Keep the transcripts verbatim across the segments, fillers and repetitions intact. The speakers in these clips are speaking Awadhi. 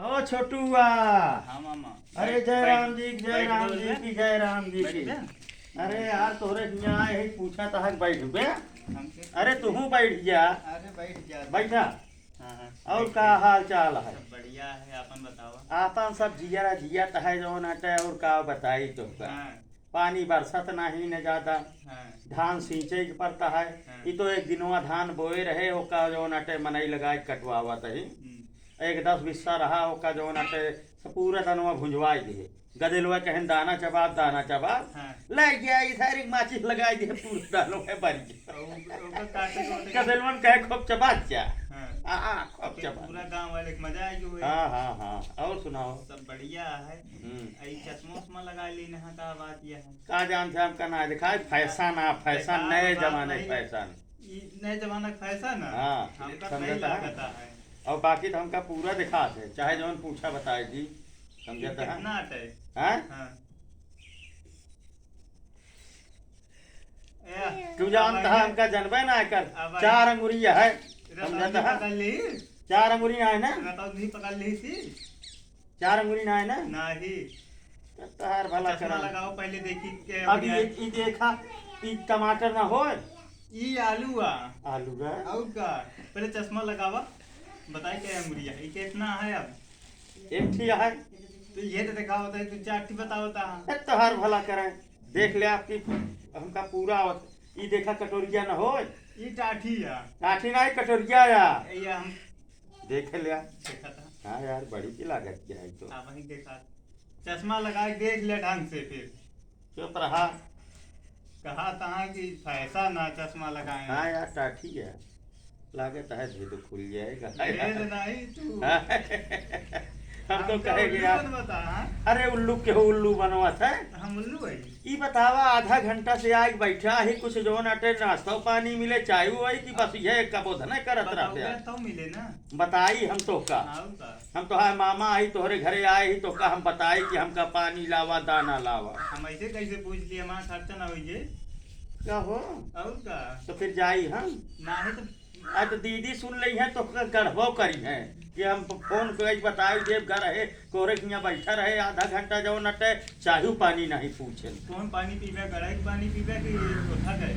ओ छोटुआ। हाँ मामा। अरे बैठ, जय बैठ, राम जी की, जय बैठ राम बोल जी बे। की, जय राम जी बैठ की। बे। अरे यार, तोहरे हियाँ आए ही, पूछा तहक बैठ बे। हमके अरे तूहू बैठ जा। अरे बैठ जा। बैठा। हाँ, हाँ। और का हाल चाल है? सब बढ़िया है, आपन बतावा। आपन सब जिया जियत है जौन अटे, और का बताई तोहका। हाँ। पानी बरसत नाही न ज्यादा। हाँ। धान सींचे के पड़ता है। हाँ। ई तो एक दिनवा धान बोए रहे, ओका जौन अटे मनई लगाए के कटवावत ही। हम्म। एक दस बिस्सा रहा, ओका जौन अटे से पूरा दनवा भुंजवाई दिहे। गदेलवा कहन, "दाना चबाब, दाना चबाब।" हाँ। ले गया, ई सारी माचिस लगाई दिहे, पूरा दनवा भर गया। तो उ-, ओकर काटे के ओटे गदेलवन कहे, "खूब चबात जा।" हाँ। आ, आ, खूब तो चबात। पूरा गाँव वाले के मजा आई गयो। हाँ, हाँ, हाँ। और सुनाओ? सब बढ़िया है। हम्म। आ, ई चश्मा उश्मा लगा ली ना, का बात यह है? का जानते हमका ना दिखाई, फैशन आ, फैशन, फैशन नए बात जमाने नहीं। फैशन। ई नए जमाना के फैशन है। हाँ, हमका समझता सही है। लागता है। और बाकी तो हमका पूरा दिखात है, चाहे जौन पूछा बताई दी, समझता है। कितना अटे? हाँ? हाँ। ए, तू जानता है, हमका जनबे ना कर, अब आई। चार अंगुरी है, रतौंधी समझता है? पकड़ ली। चार अंगुरी ना है ना? रतौंधी पकड़ ली थी। चार अंगुरी ना है ना? नाही। तो तहार भला चश्मा करा। लगाओ, पहले देखी के अब अंगुरी ये, है। ई देखा, ई टमाटर ना होय? ई आलू आ। आलू है? और का? पहले चश्मा लगावा, बताई के अंगुरी है। ई कितना है अब? एक ठी है। तो ये तो दिखावत है, तू चार ठी बतावत है। ए, तोहार भला करे, देख ले आपकी, हमका पूरा आवत। ई देखा कटोरिया न होय। ई टाठी है। टाठी ना है, कटोरिया या। ये हम देख ले। देखा था। हाँ यार, बड़ी की लागत क्या है तो। आप वहीं देखा। चश्मा लगा के देख ले ढंग से फिर। चुप रहा। कहा तहाँ कि फैशन ना चश्मा लगाए। हाँ यार, टाठी है। लागत है भेद खुल जाएगा। भेद नहीं तू। हाँ। हम तो हमका कहे उल्लू गया। बन बता, हाँ? अरे उल्लू के उल्लू बनवा था। हम उल्लू है। ई बतावा, आधा घंटा से आके बैठा ही, कुछ जौन अटे नाश्ता पानी मिले, चाय हुई कि बस ये कबो धने करत बताओ रहते हैं। तो मिले ना। बताई हम तोहका। हाँ, का? हम तोहार मामा आई, तोहरे घरे आए ही, तोहका हम बताई कि हमका पानी लावा, दाना लावा। हम ऐसे कैसे पूछ लिए, हमारा खर्चा ना होइए। का हो? और का? तो फिर जाई हम? नाही तो। आ तो दीदी सुन लेइहैं, तोहका गढ़बो करिहैं कि हम फोन कइ बताई देब, घर है, कोरे हियाँ बैठा रहे आधा घंटा, जौन अटे चाहू पानी नहीं पूछे। कौन पानी पीबे, गड़ाई के पानी पीबे कि कोठा के?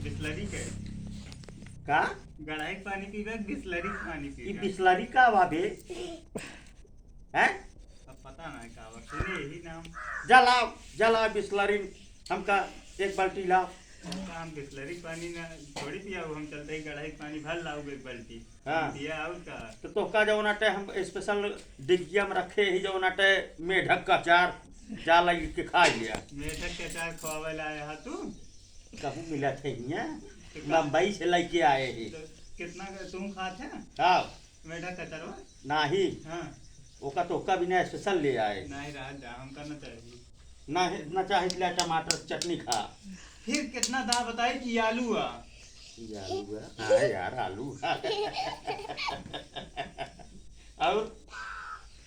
बिसलरी के? का? गड़ाई के पानी पीबे, बिसलरी के पानी ई पीबे। बिसलरी का बा बे? हैं? अब पता ना का बा, सुने यही नाम। जा लाओ, जा लाओ बिसलरी, हमका एक बाल्टी लाओ। हमका हम बिसलरी के पानी ना थोड़ी पियाऊ, हम चलते ही गड़ाई के पानी भर लाऊ एक बाल्टी। हाँ। पिया और का? तो तोहका जौन अटे हम special डिग्गिया में रखे ही जौन अटे मेढक का अचार, जा लई के खा लिया। मेढक के अचार खवावे ला आया हा तू? कहूँ मिला थे हियाँ, तो का? बम्बई से लइके आए ही। तो कितना का तुम खात है? हाँ। मेढक का अचारवा? नाही। हाँ। ओका तोहका बिना special ले आए। नाही रहा जा, हमका न चाहिए। ना, ना चाहे ले टमाटर चटनी खा। फिर कितना दाम बताई कि आलू आ? ई आलू आ? हाँ यार, आलू आ। और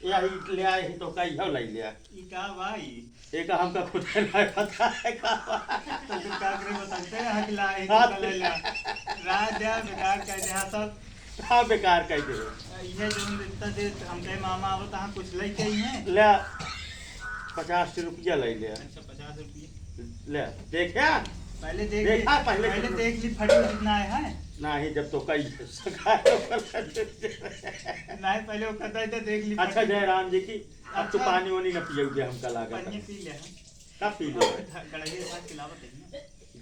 या ई ले आए ही तो का इहो लाई लिया। ई का भाई? एक हमका खुद के ना पता है का बा। तो फिर का करे बताते हैं कि ला, एक हाँ। का ले लिया। रात दिया, बेकार कर दिया सब। हाँ, बेकार कह दे। ये जो इतना देर हमके मामा आवत, हाँ, कुछ लेके आई हैं। ले, पचास रुपया ले ले। अच्छा, पचास रुपया। ले, देखा? पहले देख देखा, ली, पहले पहले कितना? देख ली, फटी कितना आया है। नहीं, जब तो कई सका नहीं, पहले वो कहता है, देख ली, अच्छा, फटी। जयराम जी की, अब तो अच्छा। पानी वानी न पियोगे, हमका लागत पानी है। पी ले, हाँ। कब पी ले? कढ़ाई के साथ खिलावत है ना।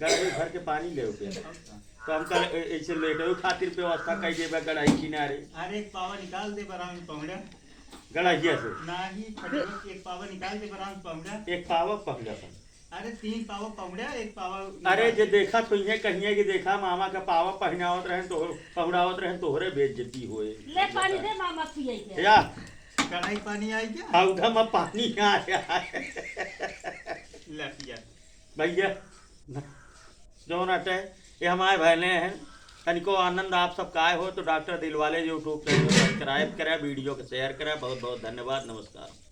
गरमी भर के पानी ले उठे। और का? तो हम कल ए-, ऐसे लेटे खातिर व्यवस्था कई देबा गड़ाई किनारे। अरे एक पावा निकाल दे बराम पहुड़ा। गड़ाइया से। नाही, फटुआ के एक पावा निकाल दे बराम पहुड़ा। एक पावा पहुड़ा पर। अरे तीन पावा पहुड़ा, एक पावा अरे निकाल जे दे। देखा तो इहे कहिए कि देखा मामा का पावा पहनावत रहे तो पहुड़ावत रहे तोहरे बेइज्जती होए। ले पानी दे मामा पिए के। या। कढ़ाई पानी आई क्या? हाँ, उधर में पानी आ रहा है। ले पिया। भैया, जौन अटे, ये हमारे बहने हैं। तनिको आनंद आप सब काय हो तो डॉक्टर दिलवाले YouTube channel subscribe करें, video को share करें। बहुत बहुत धन्यवाद, नमस्कार।